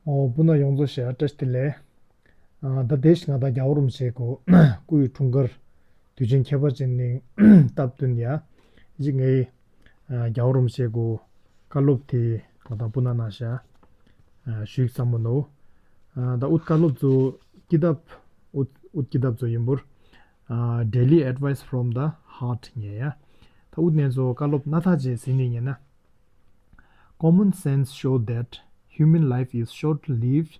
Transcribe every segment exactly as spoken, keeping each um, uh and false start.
ཨོ། སྤུན་ཟླ་ཡོངས་རྫོགས་ཞེ་དྲག་བཀྲ་ཤིས་བདེ་ལེགས། ཨ། ད་དེ་ཞིག་ང་དང་རྒྱལ་བ་རིན་པོ་ཆེ་གི་སྐུའི་འཁྲུངས་སྐར་དུས་ཆེན་ཁྱད་པར་ཅན་ནི་སྟབས་བསྟུན་ཡ། ཅིག་ངའི་ཨ། རྒྱལ་བ་རིན་པོ་ཆེ་གི་བཀའ་སློབ་དེ་ང་དང་སྤུན་ཟླ་ནང་བཞིན་ཨ། ཞུས་བསམ་མོ་ནོ། ཨ། ད་འུད་བཀའ་སློབ་ཚོ་ཀི་དབ་འུད་འུད་ཀི་དབ་ཚོ་ཡིན་པུར། ཨ། Daily Advice from the Heart ཉེ་ཡ། ད་འུད་ནས་ཚོ་བཀའ་སློབ་སྣ་ཐག་ཅིག་ཟིན་ནི་ཉེ་ན། Common sense show that human life is short-lived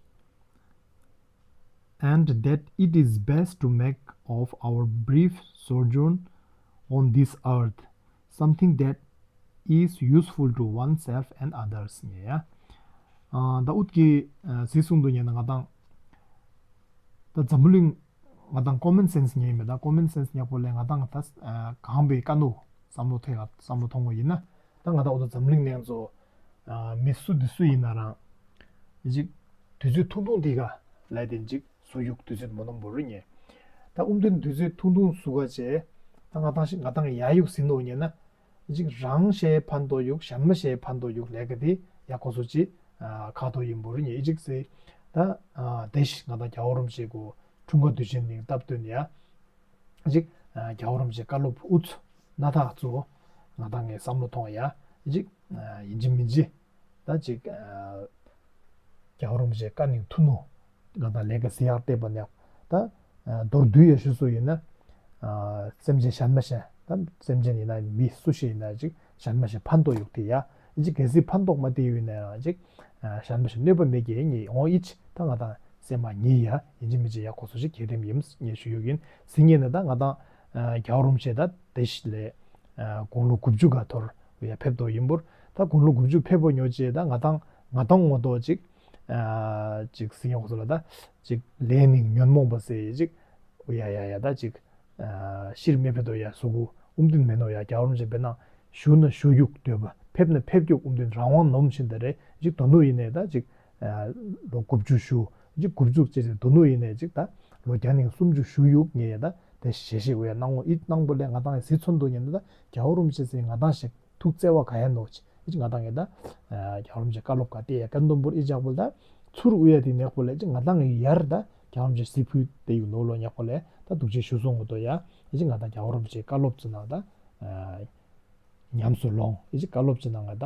and that it is best to make of our brief sojourn on this earth something that is useful to oneself and others ཉེ་ཡ། ཨ། ད་འུད་ཀི་ཨ། ཟི་གསུང་དུ་ཉེ་ན་ང་དང་ད་འཛམ་བུ་གླིང་ང་དང་common sense ཉེ་མེད་ད། common sense ཉག་པོ་ལས་ང་དང་ད་ཨ། གང་པའི་བཀའ་ནོ་བསམ་བློ་ཐེ་བསམ་བློ་ཐོང་བ་ཡིན་ན། ད་ང་དང་འོ་ད་འཛམ་གླིང་ནང་ཚོ་ཨ། མི་སུ་དེ་སུ་ཡིན་ན་རང་ཅིག་དུས་ཚོད་ཐུང་ཐུང་དེ་ག་ལས་དེ་ཅིག་བཟོ་ཡུག་དུས་ཚོད་མོ་ནོ་འབོར་རུ་ཉེ། ད་ཨུམ་དུན་དུས་ཚོད་ཐུང་ཐུང་བཟོ་ག་བྱས། ད་ང་དང་ཞིག་ང་དང་ཡ་ཡུག་ཟིན་ནོ་ཉེ་ན། ཅིག་རང་ཞེས་ཕན་ཐོགས་ཡུག་གཞན་མ་ཞེས་ཕན་ཐོགས་ཡུག་ལས་ཀ་དེ་ཡ་གོ་སོ་ཅི་ཨ། ཁ་ཐོག་ཡིན་འབོར་རུ་ཉེ་ཅིག་ཟེ། ད་ཨ། དེ་ཞིག་ང་དང་རྒྱལ་བ་རིན་པོ་ཆེ་གི་འཁྲུངས་སྐར་དུས་ཆེན་ནི་སྟབས་བསྟུན་ཡ། ཅིག་ཨ། རྒྱལ་བ་རིན་པོ་ཆེ་བཀའ་སློབ་འུ་ཚོ་སྣ་ཐག་ཚོ་ང་དང་ངའི་བསམ་བློ་ཐོང་ཡ། ཅིག་ཨ། ཡིན་གཅིག་མིན་གཅིག་ད་ཅིག་ཨ། རྒྱལ་བ་རིན་པོ་ཆེ་བཀའ་ནི་ཐུ་ནུ་ང་དང་ལས་ཀ་ཟི་ཡག་བལྟས་པ་ནས་ད་ཨ། མདོར་བསྡུས་ཡ་ཞུ་སུ་ཡིན་ན། ཨ། སེམས་ཅན་གཞན་མ་གཞན་ད་སེམས་ཅན་ཡིན་ན་མི་སུ་ཞིག་ཡིན་ན་ཅིག་གཞན་མ་གཞན་ཕན་ཐོགས་ཡུག་དེ་ཡ། ཨི་ཅིག་གལ་སྲིད་ཕན་ཐོགས་མ་དེ་ཡོད་ན་ཡང་ཅིག་ཨ། གཞན་མ་ཞིག་གནོད་པ་མེད་ཀྱི་ངེས་འོང་ཨི་ཅིག་ད་ང་དང་སེམས་མ་ཉེ་ཡ་ཡིན་གཅིག་མིན་གཅིག་ཡ་གོ་སོ་ཞིག་གལ་ཏེ་ཡིན་ངས་ཞུ་ཡོད་ཡིན་ཟིན་ངེས་ན་ད་ང་དང་ཨ། རྒྱལ་བ་རིན་པོ་ཆེ་ད་དེ་ཞིག་ལས་ཨ། དགུང་ལོ་དགུ་བཅུ་ག་ཐོར་ཡ་ཕེབས་དོ་ཡིན་པུར། ད་དགུང་ལོ་དགུ་བཅུ་ཕེབས་པོ་ཉོ་ཅེ་ད་ང་དང་ང་དང་ངོ་ཏོ་ཅིག་ཨ། ཅིག་ཟིན་ཡ་གོ་སོ་ལ་ད་ཅིག་ལས་ནི་ཉོན་མོངས་པ་ཟེར་ཅིག་ཡ་ཡ་ཡ་ད་ཅིག་ཨ། ཤིར་མེ་ཕེ་དོ་ཡ་སུ་གུ་ཨུམ་དུན་མེ་ནོ་ཡ་རྒྱལ་བ་རིན་པོ་ཆེ་བེ་ན་ཞུ་ན་ཞུ་ཡུག་འདོད་པ་ཕེབས་ན་ཕེབས་ཀྱུག་ཨུམ་དུན་རང་དབང་ནོམ་ཤིན་ད་རེ་ཅིག་དོ་ནུ་ཡིན་ནས་ད་ཅིག་ཨ། ལོ་དགུ་བཅུ་ཞུ་ཅིག་དགུ་བཅུ་ཅེ་ཅེ་དོ་ནུ་ཡིན་ནས་ཅིག་ད་ལོ་བརྒྱ་ནི་སུམ་ཅུ་ཞུ་ཡུག་ངེས་ཡ་ད་དེ་ཞེ་ཞེ་འུ་ཡ་གནང་ངོ་ཨི་གནང་པོ་ལས་ང་དང་ཡ་སི་ཚོན་དུ་ཉན་ད་རྒྱལ་བ་རིན་པོ་ཆེ་ཟེར་ང་དང་ཞིག་ཐུགས་བརྩེ་བ་ག་ཡ་ནོ་ཅི་ཨི་ཅི་ང་དང་ངེ་ད་རྒྱལ་བ་རིན་པོ་ཆེ་བཀའ་སློབ་ག་ཏེ་ཡ་ཀན་དུམ་བུར་ཨི་ཅག་པོ་ད་ཚུར་འུ་ཡ་དེ་ནེག་པོ་ལས་ཅི་ང་དང་ངེ་ཡར་ད་རྒྱལ་བ་རིན་པོ་ཆེ་སི་ཕུ་དེ་ཡུ་ནོ་ལོ་ཉག་པོ་ལས་ད་འདུག་ཅེ་ཞུ་སོང་གོ་དོ་ཡ་ཨི་ཅི་ང་དང་རྒྱལ་བ་རིན་པོ་ཆེ་བཀའ་སློབ་ཙི་ནང་ད་ཉམས་སུ་ལོངས་ཨི་ཅི་བཀའ་སློབ་ཙི་ནང་ང་ད་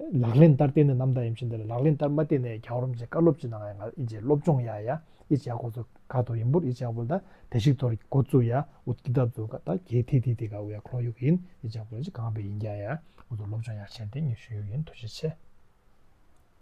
ལག་ལེན་བསྟར་ཏེ་ནི་རྣམ་དག་ཡིན་ཕྱིན་དེ་ལ་ལག་ལེན་བསྟར་མ་ཏེ་ནས་རྒྱལ་བ་རིན་པོ་ཆེ་བཀའ་སློབ་ཙི་ནང་ང་ཨི་ཅི་སློབ་སྦྱོང་ཡ་ཡ་ཨི་ཅི་ཡ་གོ་ཚོ་ག་དོ་ཡིན་པུར་ཨི་ཅི་ཡ་པོ་ད་དེ་ཞིག་ཐོར་གོ་ཚུ་ཡ་ཨུད་ཀི་ད་ཚུ་ག་ད་གེ་ཐི་ཐི་ཐི་ག་འུ་ཡ་ཁློ་ཡུག་ཡིན་ཨི་ཅི་ཡ་པོ་ཨི་ཅི་གང་པའི་ཡིན་རྒྱ་ཡ་ཨུ་ཚོ་སློབ་སྦྱོང་ཡ་བྱས་ཏེ་ཉི་ཤུ་ཡུག་ཡིན་ཐུགས་རྗེ་ཆེ།